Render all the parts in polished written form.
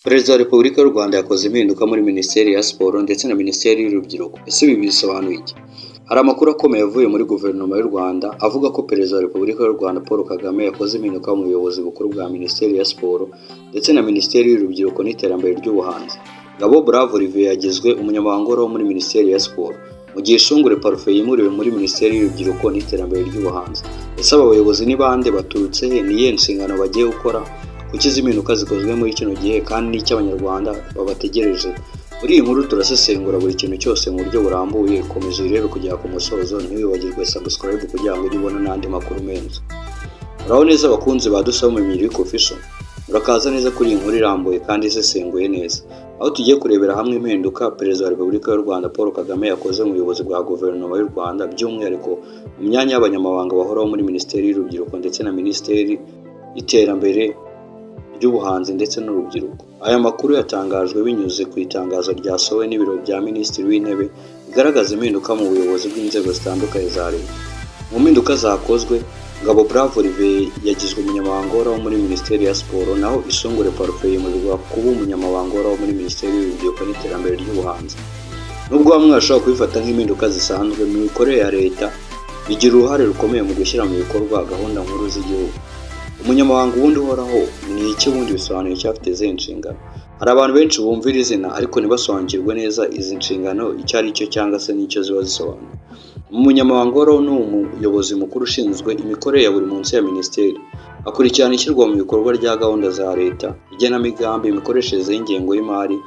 Perezida wa Repubulika y'u Rwanda yakoze impinduka muri Minisiteri ya Siporo ndetse na Minisiteri y'Urubyiruko. Ese ibi bisobanuye iki? Hari amakuru akomeye avuye muri Guverinoma y'u Rwanda avuga ko Perezida wa Repubulika y'u Rwanda Paul Kagame yakoze impinduka mu buyobozi bukuru bwa Minisiteri ya Siporo ndetse na Minisiteri y'Urubyiruko n'Iterambere ry'Ubuhanzi. Ngabo Brave Olivier yagizwe umunyamabanga uhoraho muri Minisiteri ya Siporo, mu gihe Ishungure Parfait yimuriwe muri Minisiteri y'Urubyiruko n'Iterambere ry'Ubuhanzi. Ese aba bayobozi ni bande? Baturutse he? Ni iyihe nshingano bagiye gukora? Kuki izi mpinduka zikozwe muri kino gihe kandi n'icyo Abanyarwanda babategereje? Muri iyi nkuru turasesengura buri kintu cyose mu buryo burambuye. Komeza uyirebe kugera ku musozo, ntiwibagirwe subscribe kugira ngo ujye ubona n'andi makuru menshi. Muraho neza abakunzi ba Dusaba Music Official. Murakaza neza kuri iyi nkuru irambuye kandi isesenguye neza, aho tugiye kurebera hamwe impinduka Perezida wa Repubulika y'u Rwanda Paul Kagame yakoze mu buyobozi bwa Guverinoma y'u Rwanda, by'umwihariko mu myanya y'abanyamabanga bahoraho muri Minisiteri y'Urubyiruko ndetse na Minisiteri y'Iterambere ry'Ubuhanzi ndetse n'Urubyiruko. Aya makuru yatangajwe binyuze ku itangazo ryasohowe n'ibiro bya Minisitiri w'Intebe, rigaragaza impinduka mu buyobozi bw'inzego zitandukanye za leta. Mu mpinduka zakozwe, Ngabo Brave Olivier yagizwe umunyamabanga uhoraho muri Minisiteri ya Siporo, naho Ishungure Parfait yimurirwa kuba umunyamabanga uhoraho muri Minisiteri y'Urubyiruko n'Iterambere ry'Ubuhanzi. Nubwo bamwe bashobora kubifata nk'impinduka zisanzwe mu mikorere ya leta, bigira uruhare rukomeye mu gushyira mu bikorwa gahunda nkuru z'igihugu. Umunyamabanga ubundi uhoraho ni iki? Ubundi bisobanuye icyo? Afite izihe nshingano? Hari abantu benshi bumva iri zina ariko ntibasobanukirwe neza izi nshingano icyo ari cyo cyangwa se n'icyo ziba zisobanuye. Umunyamabanga uhoraho ni umuyobozi mukuru ushinzwe imikorere ya buri munsi ya minisiteri. Akurikirana ishyirwa mu bikorwa rya gahunda za leta, igenamigambi, imikoreshereze y'ingengo y'imari,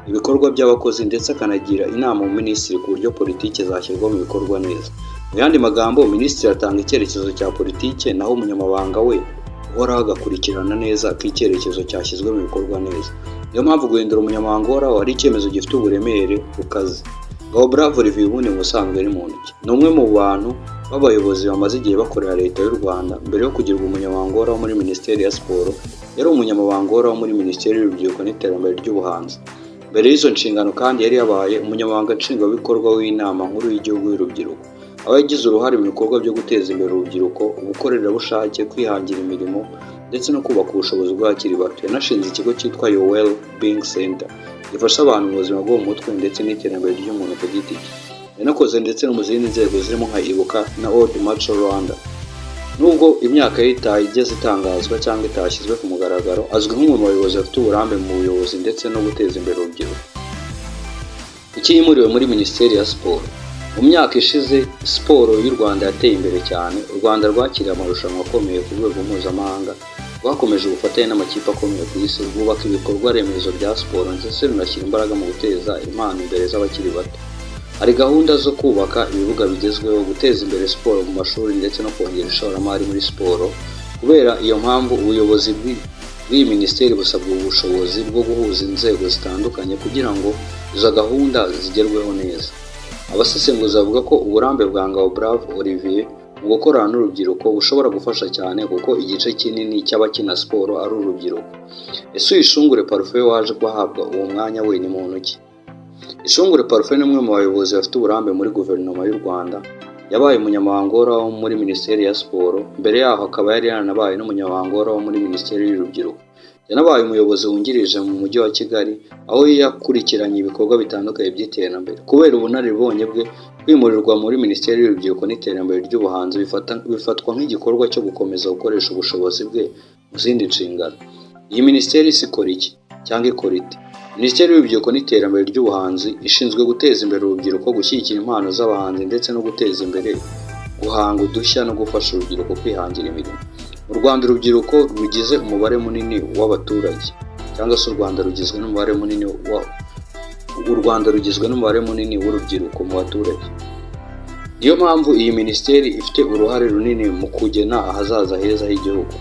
ibikorwa by'abakozi, ndetse akanagira inama minisitiri ku buryo politiki zashyirwa mu bikorwa neza. Mu yandi magambo, minisitiri atanga icyerekezo cya politiki, naho umunyamabanga we uhoraho agakurikirana neza ko icyerekezo cyashyizwe mu bikorwa neza. Niyo mpamvu guhindura umunyamabanga uhoraho ari icyemezo gifite uburemere bukaze. Ngabo Brave Olivier ubundi mu busanzwe ari muntu ki? Ni umwe mu bantu b'abayobozi bamaze igihe bakorera leta y'u Rwanda. Mbere yo kugirwa umunyamabanga uhoraho muri Minisiteri ya Siporo, yari umunyamabanga uhoraho muri Minisiteri y'Urubyiruko n'Iterambere ry'Ubuhanzi. Mbere y'izo nshingano kandi yari yabaye umunyamabanga nshingwabikorwa w'Inama Nkuru y'Igihugu y'Urubyiruko, aho yagize uruhare mu bikorwa byo guteza imbere urubyiruko, ubukorerabushake, kwihangira imirimo ndetse no kubaka ubushobozi bw'abakiri bato. Yanashinze ikigo cyitwa Your Well Being Center gifasha abantu mu buzima bwo mu mutwe ndetse n'iterambere ry'umuntu ku giti cye. Yanakoze ndetse no mu zindi nzego zirimo nka Ibuka na Old Mutual Rwanda. Nubwo imyaka ye itigeze itangazwa cyangwa itashyizwe ku mugaragaro, azwi nk'umwe mu bayobozi bafite uburambe mu buyobozi ndetse no guteza imbere urubyiruko. Kuki yimuriwe muri Minisiteri ya Siporo? Mu myaka ishize siporo y'u Rwanda yateye imbere cyane. U Rwanda rwakiriye amarushanwa akomeye ku rwego mpuzamahanga, rwakomeje ubufatanye n'amakipe akomeye ku isi, rwubaka ibikorwa remezo bya siporo ndetse runashyira imbaraga mu guteza impano imbere z'abakiri bato. Hari gahunda zo kubaka ibibuga bigezweho, guteza imbere siporo mu mashuri ndetse no kongera ishoramari muri siporo. Kubera iyo mpamvu, ubuyobozi bw'iyi minisiteri busabwa ubushobozi bwo guhuza inzego zitandukanye kugira ngo izo gahunda zigerweho neza. Abasesenguzi bavuga ko uburambe bwa Ngabo Brave Olivier mu gukorana n'urubyiruko bushobora gufasha cyane, kuko igice kinini cy'abakina siporo ari urubyiruko. Ese uyu Ishungure Parfait waje guhabwa uwo mwanya we ni muntu ki? Ishungure Parfait ni umwe mu bayobozi bafite uburambe muri Guverinoma y'u Rwanda. Yabaye umunyamabanga uhoraho muri Minisiteri ya Siporo, mbere yaho akaba yari yaranabaye n'umunyamabanga uhoraho muri Minisiteri y'Urubyiruko. Yanabaye umuyobozi wungirije mu Mujyi wa Kigali, aho yakurikiranye ibikorwa bitandukanye by'iterambere. Kubera ubunararibonye bwe, kwimurirwa muri Minisiteri y'Urubyiruko n'Iterambere ry'Ubuhanzi bifatwa nk'igikorwa cyo gukomeza gukoresha ubushobozi bwe mu zindi nshingano. Iyi minisiteri se ikora iki cyangwa ikora ite? Minisiteri y'Urubyiruko n'Iterambere ry'Ubuhanzi ishinzwe guteza imbere urubyiruko, gushyigikira impano z'abahanzi ndetse no guteza imbere guhanga udushya no gufasha urubyiruko kwihangira imirimo. Mu Rwanda urubyiruko rugize umubare munini w'abaturage, cyangwa se u Rwanda rugizwe n'umubare munini w'urubyiruko mu baturage. Niyo mpamvu iyi minisiteri ifite uruhare runini mu kugena ahazaza heza h'igihugu.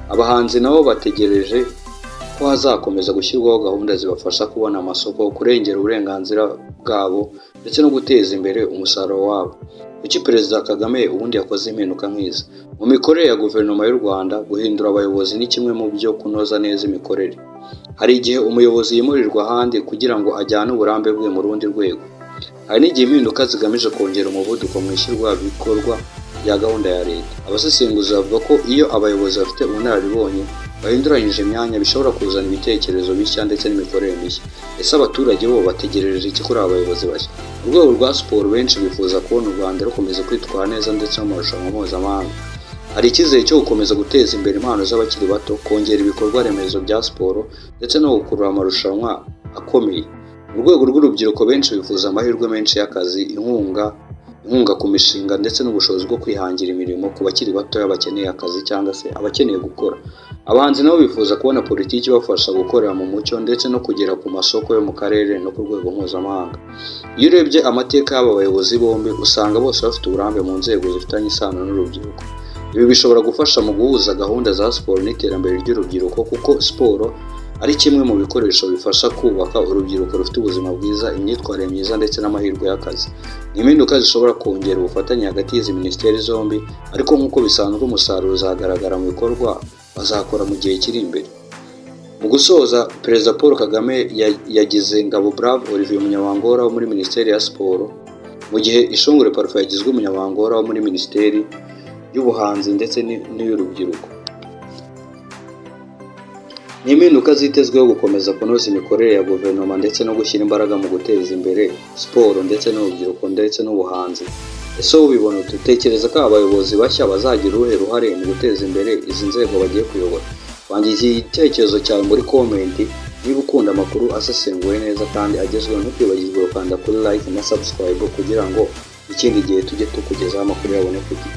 Abahanzi nabo bategereje ko hazakomeza gushyirwaho gahunda zibafasha kubona amasoko, kurengera uburenganzira bwabo ndetse no guteza imbere umusaruro wabo. Kuki Perezida Kagame ubundi yakoze impinduka nk'izi? Mu mikorere ya Guverinoma y'u Rwanda, guhindura abayobozi ni kimwe mu byo kunoza neza imikorere. Hari igihe umuyobozi yimurirwa ahandi kugira ngo ajyane uburambe bwe mu rundi rwego. Hari n'igihe impinduka zigamije kongera umuvuduko mu ishyirwabikorwa rya gahunda ya leta. Abasesenguzi bavuga ko iyo abayobozi bafite ubunararibonye bahinduranyije imyanya bishobora kuzana ibitekerezo bishya ndetse n'imikorere mishya. Ese abaturage bo bategereje iki kuri aba bayobozi bashya? Mu rwego rwa siporo, benshi bifuza kubona u Rwanda rukomeza kwitwara neza ndetse no mu marushanwa mpuzamahanga. Hari icyizere cyo gukomeza guteza imbere impano z'abakiri bato, kongera ibikorwa remezo bya siporo ndetse no gukurura amarushanwa akomeye. Mu rwego rw'urubyiruko, benshi bifuza amahirwe menshi y'akazi, inkunga ku mishinga ndetse n'ubushobozi bwo kwihangira imirimo ku bakiri batoya bakeneye akazi cyangwa se abakeneye gukora. Abahanzi nabo bifuza kubona politiki ibafasha gukorera mu mucyo ndetse no kugera ku masoko yo mu karere no ku rwego mpuzamahanga. Iyo urebye amateka y'aba bayobozi bombi, usanga bose bafite uburambe mu nzego zifitanye isano n'urubyiruko. Ibi bishobora gufasha mu guhuza gahunda za siporo n'iterambere ry'urubyiruko, kuko siporo ari kimwe mu bikoresho bifasha kubaka urubyiruko rufite ubuzima bwiza, imyitwarire myiza ndetse n'amahirwe y'akazi. Ni impinduka zishobora kongera ubufatanye hagati y'izi minisiteri zombi, ariko nk'uko bisanzwe, umusaruro uzagaragara mu bikorwa bazakora mu gihe kiri imbere. Mu gusoza, Perezida Paul Kagame yagize Ngabo Brave Olivier umunyamabanga uhoraho muri Minisiteri ya Siporo, mu gihe Ishongore Parfait yagizwe umunyamabanga uhoraho muri Minisiteri y'Ubuhanzi ndetse n'iy'Urubyiruko. Ni impinduka zitezweho gukomeza kunoza imikorere ya guverinoma ndetse no gushyira imbaraga mu guteza imbere siporo ndetse n'urubyiruko ndetse n'ubuhanzi. Ese wowe ubibona ute? Utekereza ko aba bayobozi bashya bazagira uruhe ruhare mu guteza imbere izi nzego bagiye kuyobora? Wangiza igitekerezo cyawe muri comment. Niba ukunda amakuru asesenguwe neza kandi agezweho, ntukibagirwe gukanda kuri like na subscribe kugira ngo ikindi gihe tujye tukugezaho amakuru yabone ku gihe.